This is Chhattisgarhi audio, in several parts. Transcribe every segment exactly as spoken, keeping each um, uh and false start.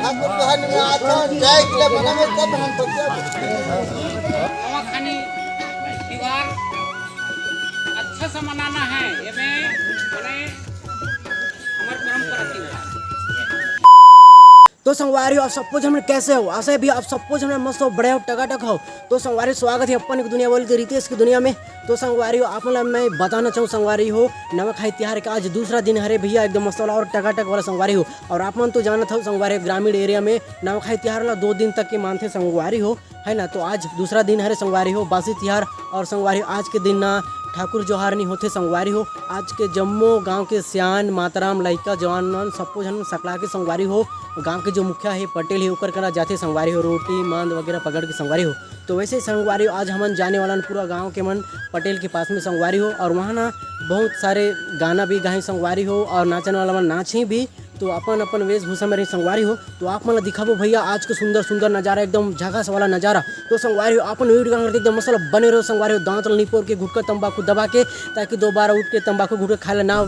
ठाकुर कहन में आथन, जाए के लिए बना में तब हम पहुंचे। नवाखानी त्योहार अच्छा से मनाना है, ये में मने हमर परंपरा त्योहार। तो संगवारी हो, आप सबको झन कैसे हो? आशा है भी आप सबको झन मस्त हो, बड़े हो, टकाटक हो। तो संगवारी, स्वागत है अपन एक दुनिया बोल के रितेश की दुनिया में। तो संगवारी हो, आप मन ला मैं बताना चाहूँ संगवारी हो, नवाखाई तिहार का आज दूसरा दिन हरे भैया, एकदम मस्त वाला और टकाटक वाला संगवारी हो। और आप मन तो जानत हो संगवारी हो, ग्रामीण एरिया में नवाखाई तिहार ला दो दिन तक के मानथे संगवारी हो, है ना। तो आज दूसरा दिन हरे संगवारी हो, बासी तिहार। और संगवारी हो, आज के दिन ना ठाकुर जोहारनी होथे संगवारी हो। आज के जम्मो गांव के सियान, माताराम, लइका, जवान मन सबको झन सकला के संगवारी हो, गांव के जो मुखिया हे, पटेल हे, ओकर करा जाथे संगवारी हो, रोटी मांद वगैरह पकड़ के संगवारी हो। तो वैसे ही संगवारी हो, आज हमन जाने वाला हन पूरा गांव के मन पटेल के पास में संगवारी हो, और वहाँ ना बहुत सारे गाना भी गाही संगवारी हो, और नाचन वाला मन नाचही भी। तो अपन अपन वेशभूषा में रही संगवारी हो। तो आप मन ला दिखाबो भैया आज के सुंदर सुंदर नजारा, एकदम झकास वाला नजारा। तो संगवारी हो, अपन वीडियो के अंदर एकदम मस्त बने रहो संगवारी हो, दांत ला निपोर के, गुटखा तंबाकू दबा के, ताकि दोबारा उठ के तंबाकू गुटखा खाए ला ना,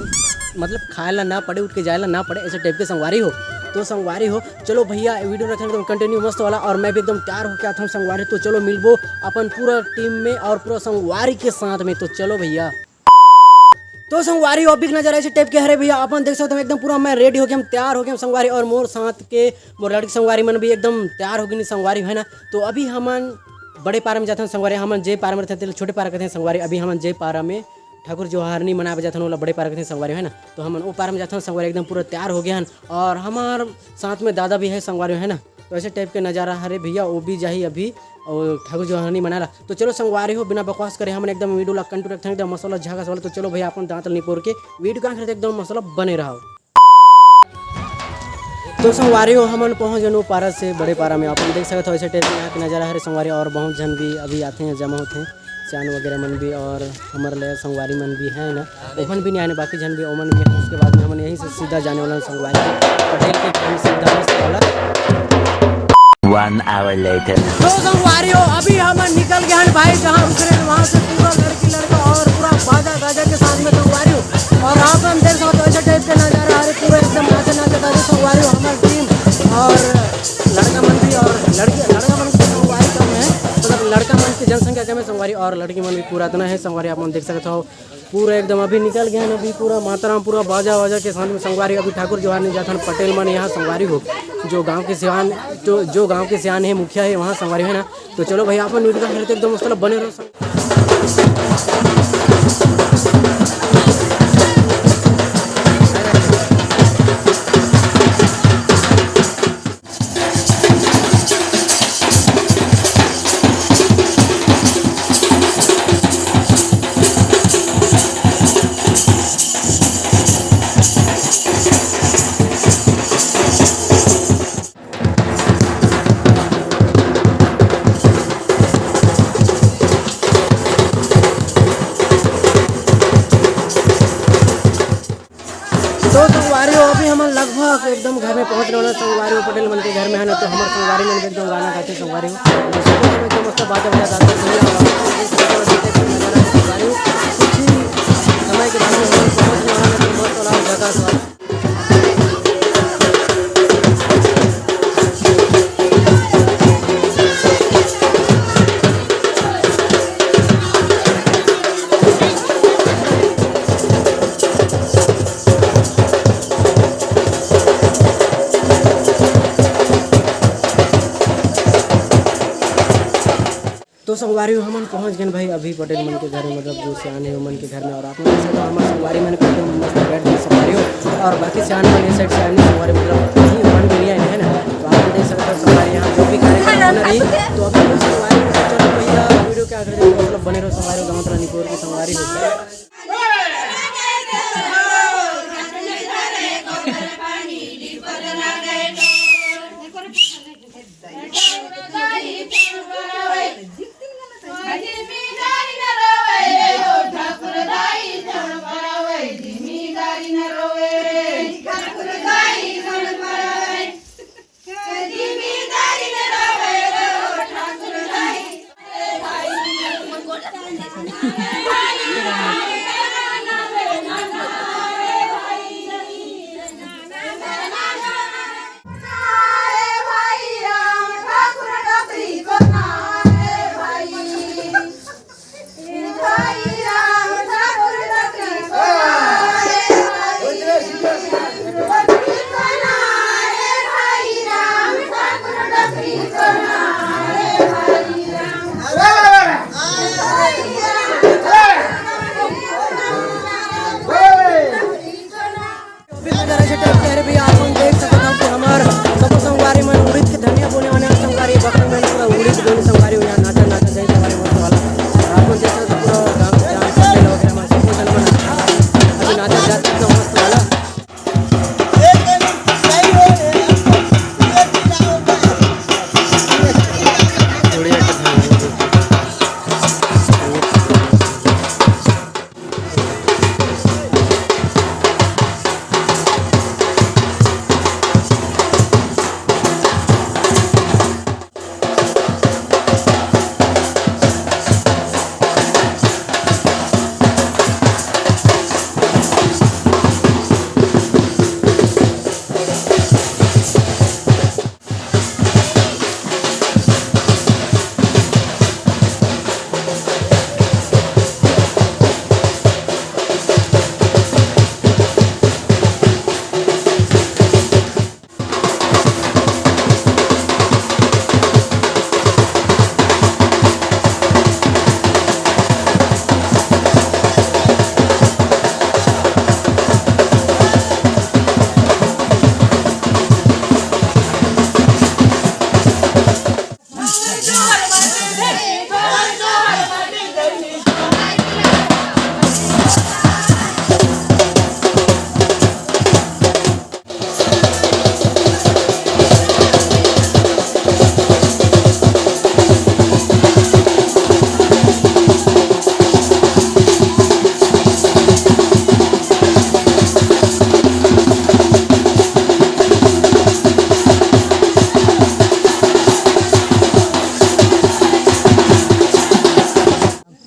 मतलब खाए ला ना पड़े, उठ के जाए ला ना पड़े, ऐसे टाइप के संगवारी हो। तो संगवारी हो, चलो भैया, वीडियो रखें एकदम कंटिन्यू मस्त वाला, और मैं भी एकदम तैयार होके आता हूँ संगवारी। तो चलो मिलबो अपन पूरा टीम में और पूरा संगवारी के साथ में। तो चलो भैया। तो संगवारी हो, अभी के नजारा ऐसे टाइप के हरे भैया, अपन देख सकते हो एकदम पूरा मैं रेडी हो गया, हम तैयार हो गया संगवारी, और मोर साथ के मोर लड़की संगवारी मन भी एकदम तैयार हो गई संगवारी, है ना। तो अभी हमन बड़े पारा में जाथन संगवारी, हमन जे पारा में रहते छोटे पारा कहते हैं संगवारी, अभी हमन जे पारा में ठाकुर जोहारनी मनाबे जाथन, ओला बड़े पारा कहते हैं संगवारी, है ना। तो हमन ओ पारा में जाथन संगवारी, एकदम पूरा तैयार हो गए हन, और हमार साथ में दादा भी है संगवारी, है ना। तो ऐसे टाइप के नजारा हरे भैया, वो भी जाही अभी और ठाकुर जोहारनी मनाला। तो चलो संगवारी हो, बिना बकवास करे हमन एकदम वीडियो ला कंटिन्यू रखते हैं, एकदम मस्त वाला झकास वाला। तो चलो भैया, अपन दांत निपोर के वीडियो का आखिर तक एकदम मस्त वाला बने रहो। तो संगवारी हो, हमन पहुंच गए पारा से बड़े पारा में। अपन देख सकते हो ऐसे टाइप के यहाँ के नजारा हरे संगवारी, और बहुत झन भी अभी आते हैं, जमा होते हैं, सियान वगैरह मन भी और हमर ले संगवारी मन भी है ना, ओमन भी नहीं आने, बाकी झन भी ओमन भी है। उसके बाद में हमन यहीं से सीधा जाने वाला हन संगवारी पटेल के घर में सीधा मस्त वाला। One hour later. तो संगवारी हो, अभी हमन निकल गए हैं भाई, जहाँ रुक रहे हैं वहाँ से पूरा लड़की लड़का और पूरा बाजा गाजा के साथ में संगवारी हो। और आप हम देख सकते हो ऐसे टाइप के नजारा आ रहे, पूरा एकदम नाचे नाचे गाजे संगवारी हो, हमारी टीम और लड़का मन भी और लड़की, लड़का मन की संगवारी कम है, मतलब लड़का मन की जनसंख्या कम है संगवारी, और लड़की मन भी पूरा इतना है संगवारी, आप मन देख सकते हो। पूरा एकदम अभी निकल गए हैं, अभी पूरा माताराम, पूरा बाजा वाजा के साथ में संगवारी, अभी ठाकुर जोहारनी जाथन पटेल मन यहाँ संगवारी हो, जो गांव के सियान, जो, जो गांव के सियान है, मुखिया है वहाँ संगवारी, है ना। तो चलो भाई, अपन वीडियो का एकदम मस्त बने रहो। तो संगवारी हो, अभी हमन लगभग एकदम घर में पहुंचने वाला संगवारी हो, पटेल मन के घर में है ना, तो हमारे संगवारी मन भी एकदम गाना गाते संगवारी हो। तो सब एकदम मस्त बाजा बजा गाते भैया, और संगवारी हो, कुछ ही समय के बाद में हम लोग पहुंचने वाला है, तो मस्त वाला जगह। तो संगवारी हो, हमन पहुंच गए भाई अभी पटेल मन के घर में, मतलब जो सियान है उमन के घर में। और आप मन देख सकते हो हमारे संगवारी मन को एकदम मस्त बैठ गए संगवारी हो। और बाकी सियान मन ये साइड सियान संगवारी, मतलब कहीं उमन भी नहीं आए हैं ना। तो आप मन देख सकते हो संगवारी यहाँ जो भी कार्यक्रम होना रही, तो अभी तो संगवारी हो, चलो भैया वीडियो क्या कर रहे हो, मतलब बने रहो संगवारी हो, गाँव तला निपोर के संगवारी हो।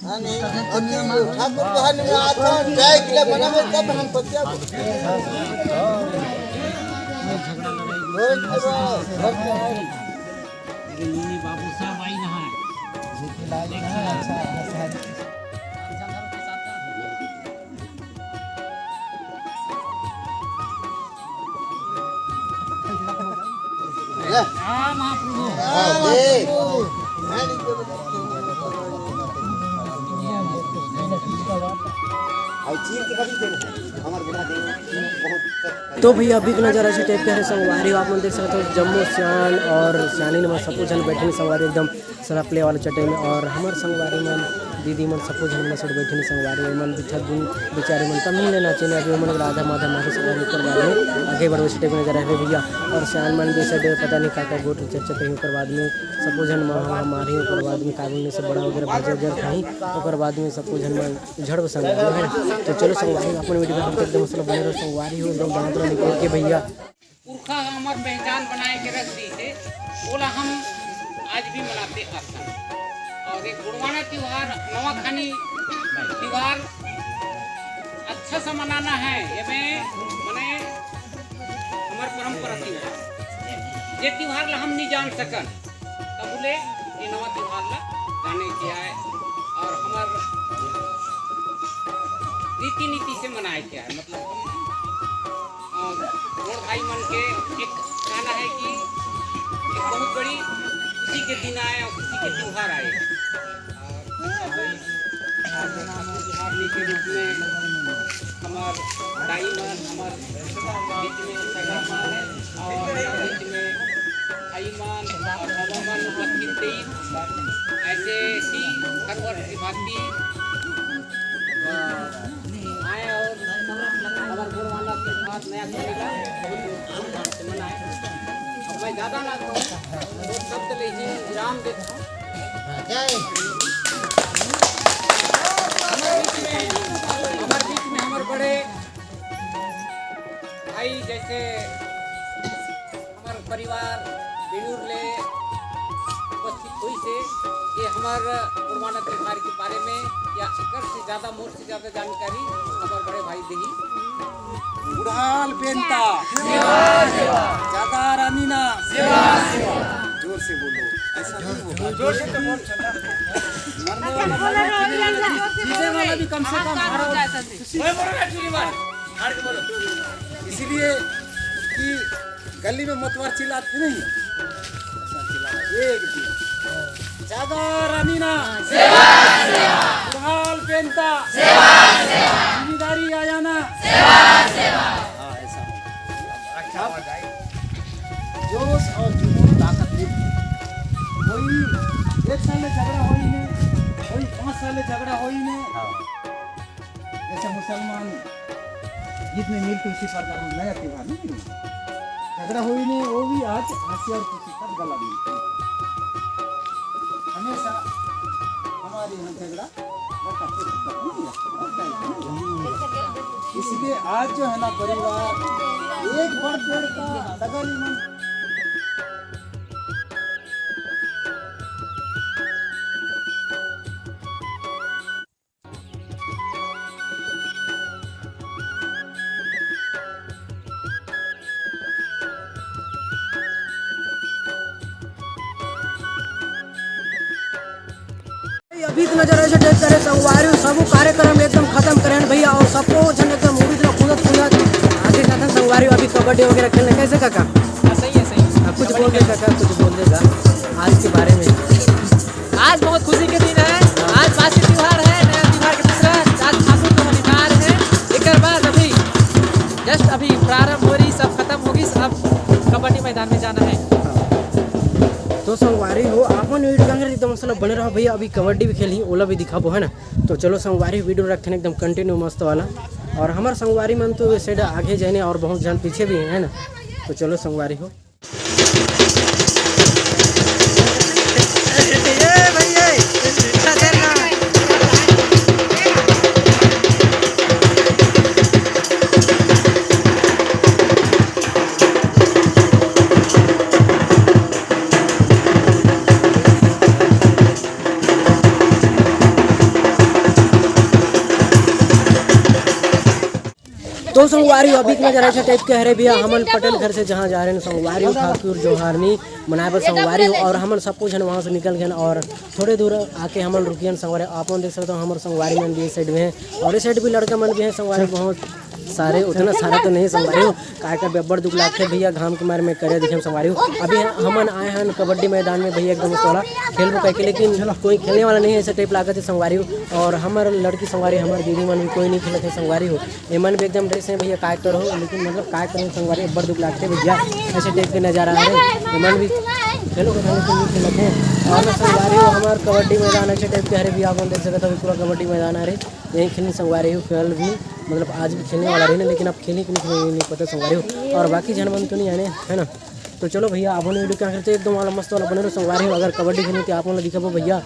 हाँ, नहीं, अति ठाकुर कहानी में आता है, चाय के लिए बना में तब हम पतिया को। रोज के बाद घर के आए। लेकिन नोनी बाबू सब आई ना है। हाँ, महाप्रभु। तो भैया, अभी के नजारा ऐसे टाइप के है संगवारी हो, आप मन देख सकत हो, जम्मो सियान और सियानी मन सबो झन बैठे हैं संगवारी एकदम सरपले वाला चटई में। और हमर संगवारी मन, दीदी मन, सबो झन मन सट बैठे हैं संगवारी मन। बिठा दिन बेचारे मन कम ही लेना चाहिए, अभी मन राधा माधव मारे संगवारी। ओकर बाद में आगे बढ़ो, चटई में नजारा है भैया। और सियान मन भी सट पता नहीं का का गोट चर्चा कहीं, ओकर बाद में सबो झन माँ मारी, ओकर बाद में काबुल में से बड़ा वगैरह भजा जर खाई, ओकर बाद में सबो झन मन झड़ संगवारी है। तो चलो संगवारी, अपन वीडियो में हम तक एकदम मतलब बने रहो संगवारी हो, एकदम दांत निकल के भैया। पुरखा ह हमर पहचान बनाए के रख दी थे, ओला हम आज भी मनाते आथन। और ये गुड़वाना त्योहार, नवाखानी त्योहार अच्छा से मनाना है, ये में मने हमर परंपरा त्योहार, ये त्योहार ला हम नहीं जान सकन, तब बोले ये नवा त्योहार ला जाने के आए और हमर रीति नीति से मनाए के आए, मतलब हम अ, मोर भाई मन के एक कहना है कि एक बहुत बड़ी खुशी के दिन आए और खुशी के त्योहार आए। और सब कोई, अ, त्योहार के रूप में हमार दाई मन, हमार बीच में सगा मन और बीच में भाई मन और बाबा मन उपस्थित थे। ऐसे ही हर वर्ष की भांति, अ, आए और हमर गोड़ वाला त्योहार नया साल का बहुत धूमधाम से मनाए। अब मैं ज्यादा ना कहूँ, दो शब्द ले ही विराम देता हूँ। हमर बीच में, हमर बीच में हमर बड़े भाई जैसे हमर परिवार बेलूर ले उपस्थित होइस हे, ये हमर गुड़वाना त्योहार के बारे में या एकर से ज्यादा, मोर से ज्यादा जानकारी हमर बड़े भाई देही। बुढ़ाल पेंता। जगा रानी ना। जोर से बोलो, ऐसा नहीं होगा। जोर से तो बोल। मरने वाला, जीने वाला भी कम से कम हरो। ओए, बोलो ना, चूड़ी मार। हार के बोलो। इसीलिए कि गली में मतवार चिल्लात हे नहीं, ऐसा चिल्लाना। एक दिन जागा रानी ना, बुढ़ाल पेंता, जिम्मेदारी आया ना। हाँ, ऐसा हो। अब जोश और जुनून ताकत नहीं। कोई एक साल में झगड़ा होई ने, कोई पाँच साल में झगड़ा होई ने। जैसे मुसलमान ईद में मिल तुलसी पर करम नया त्योहार नहीं है। झगड़ा होई ने, वो भी आज हंसी और खुशी सब गला मिलते हैं। हमेशा हमारे यहाँ झगड़ा लड़का से खत्म नहीं है, और क्या है? इसलिए आज जो है ना परिवार एक बढ़ चढ़ का डबल मन अभी तो नजर ऐसे देख करे संगवारी हो, सब कार्यक्रम एकदम खत्म करे हैं भैया, और सबको जन एकदम उड़ीद ला कूदत कूदत आगे जाथन संगवारी हो। अभी कबड्डी वगैरह खेलने कैसे काका? हाँ, सही है, सही है। हाँ, कुछ बोल दे काका, कुछ बोल देगा आज के बारे में। आज बहुत खुशी के दिन है, आज बासी त्योहार है, नया त्योहार के दूसरा, आज ठाकुर के अधिकार है। एकर बाद अभी just अभी प्रारंभ हो रही, सब खत्म होगी, अब कबड्डी मैदान में जाना है। तो संगवारी हो, अपन वीडियो के अंदर एकदम मस्त बने रहो भैया, अभी कबड्डी भी खेलही, ओला भी दिखाबो, है ना। तो चलो संगवारी, वीडियो रखथन एकदम कंटिन्यू मस्त वाला। और हमर संगवारी मन तो वैसे आगे जाने और बहुत जन पीछे भी है, है ना। तो चलो संगवारी हो। तो संगवारी हो, अभी के नजारा ऐसे टाइप के हरे भैया, हमन पटेल घर से जहाँ जा रहे हैं संगवारी हो, ठाकुर जोहारनी मनाए बर संगवारी हो, और हमन सबको झन वहाँ से निकल गए और थोड़े दूर आके हमन रुकियन संगवारी। आप मन देख सकते हो हमर संगवारी मन भी इस साइड में हैं और इस साइड भी लड़का मन भी हैं संगवारी, बहुत सारे, उतना सारा तो नहीं संगवारी हो, काय का बब्बड़ दुख लागथे भैया, घाम के मारे में करे दिखे संगवारी हो। अभी हमन आए हैं कबड्डी मैदान में भैया, एकदम थोड़ा खेलबो कह के, लेकिन कोई खेलने वाला नहीं है ऐसा टाइप लागत है संगवारी हो। और हमर लड़की संगवारी, हमर दीदी मन भी कोई नहीं खेलत है संगवारी हो। एमन भी एकदम ड्रेस है भैया, काय करो, लेकिन मतलब काय करो संगवारी, बड़ दुख लागथे भैया, ऐसे टाइप के नजारा है। एमन भी खेलो को लेकिन नहीं खेलत है। और ना संगवारी हो, हमार कबड्डी मैदान ऐसे टाइप के हरे भैया, आप मन देख सकत हो पूरा कबड्डी मैदान हरे, यही खेलने संगवारी हो। कल भी मतलब आज भी खेलने वाला रहे ना, लेकिन अब खेलने के लिए नहीं पता संगवारी हो। और बाकी झन मन तो नहीं आने, है ना। तो चलो भैया, आप मन वीडियो क्या करते एकदम वाला मस्त वाला बने रहो संगवारी हो। अगर कबड्डी खेलने तो आप मन ला दिखाबो भैया।